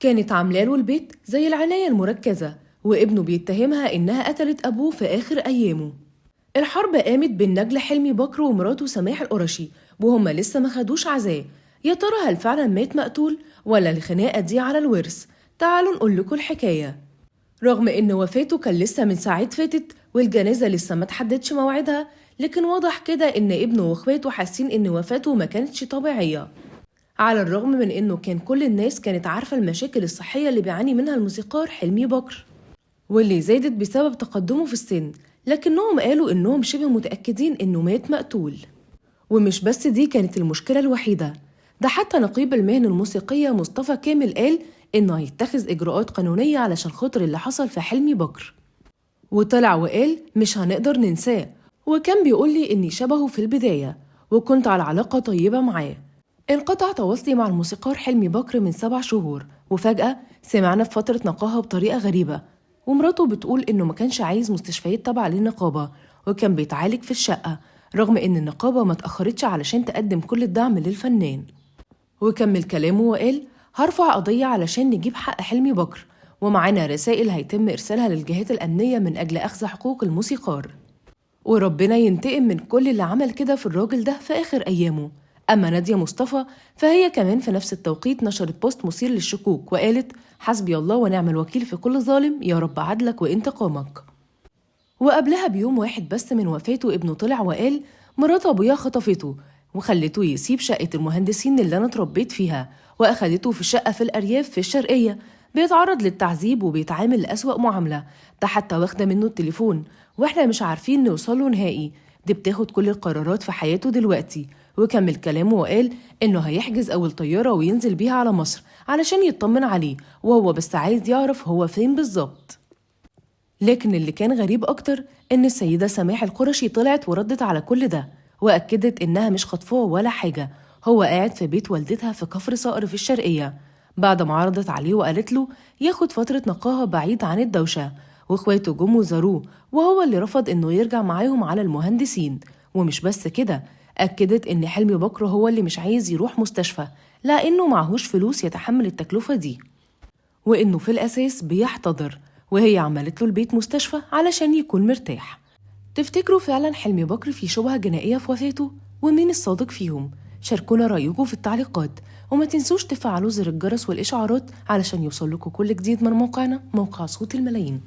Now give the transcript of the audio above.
كانت عاملاله البيت زي العناية المركزة، وابنه بيتهمها إنها قتلت أبوه في آخر أيامه. الحرب قامت بين نجل حلمي بكر ومراته سماح القرشي وهما لسه ما خدوش عزاه. يا ترى هل فعلا مات مقتول ولا الخناقة دي على الورث؟ تعالوا نقول لكم الحكاية. رغم إن وفاته كان لسه من ساعات فاتت والجنازة لسه ما تحددش موعدها، لكن واضح كده إن ابنه واخواته حاسين إن وفاته ما كانتش طبيعية، على الرغم من إنه كان كل الناس كانت عارفة المشاكل الصحية اللي بيعاني منها الموسيقار حلمي بكر واللي زادت بسبب تقدمه في السن، لكنهم قالوا إنهم شبه متأكدين إنه مات مقتول. ومش بس دي كانت المشكلة الوحيدة، ده حتى نقيب المهن الموسيقية مصطفى كامل قال إنه هيتخذ إجراءات قانونية علشان خاطر اللي حصل في حلمي بكر، وطلع وقال مش هنقدر ننساه، وكان بيقول لي إني شبهه في البداية وكنت على علاقة طيبة معاه. انقطع تواصلي مع الموسيقار حلمي بكر من 7 شهور، وفجأة سمعنا في فترة نقاهة بطريقة غريبة، ومراته بتقول إنه ما كانش عايز مستشفيات تابعة للنقابة وكان بيتعالج في الشقة، رغم إن النقابة ما تأخرتش علشان تقدم كل الدعم للفنان. وكمل كلامه وقال هرفع قضية علشان نجيب حق حلمي بكر، ومعانا رسائل هيتم إرسالها للجهات الأمنية من أجل أخذ حقوق الموسيقار، وربنا ينتقم من كل اللي عمل كده في الراجل ده في آخر أيامه. أما نادية مصطفى فهي كمان في نفس التوقيت نشرت بوست مثير للشكوك وقالت حسبي الله ونعم الوكيل في كل ظالم، يا رب عدلك وانتقامك. وقبلها بيوم واحد بس من وفاته ابنه طلع وقال مرات أبويا خطفته وخلته يسيب شقة المهندسين اللي أنا اتربيت فيها وأخدته في شقة في الأرياف في الشرقية، بيتعرض للتعذيب وبيتعامل لأسوأ معاملة، ده حتى واخدة منه التليفون وإحنا مش عارفين نوصله نهائي، دي بتاخد كل القرارات في حياته دلوقتي. وكمل كلامه وقال إنه هيحجز أول طيارة وينزل بيها على مصر علشان يطمن عليه، وهو بس عايز يعرف هو فين بالظبط. لكن اللي كان غريب أكتر إن السيدة سماح القرشي طلعت وردت على كل ده وأكدت إنها مش خطفاه ولا حاجة، هو قاعد في بيت والدتها في كفر صقر في الشرقية، بعد ما عرضت عليه وقالت له ياخد فترة نقاهة بعيد عن الدوشة، واخواته جم وزاروه وهو اللي رفض إنه يرجع معاهم على المهندسين. ومش بس كده، أكدت إن حلمي بكر هو اللي مش عايز يروح مستشفى لأنه معهوش فلوس يتحمل التكلفة دي، وإنه في الأساس بيحتضر، وهي عملت له البيت مستشفى علشان يكون مرتاح. تفتكروا فعلا حلمي بكر في شبهة جنائية في وفاته؟ ومين الصادق فيهم؟ شاركونا رأيكم في التعليقات، وما تنسوش تفعلوا زر الجرس والإشعارات علشان يوصلكوا كل جديد من موقعنا موقع صوت الملايين.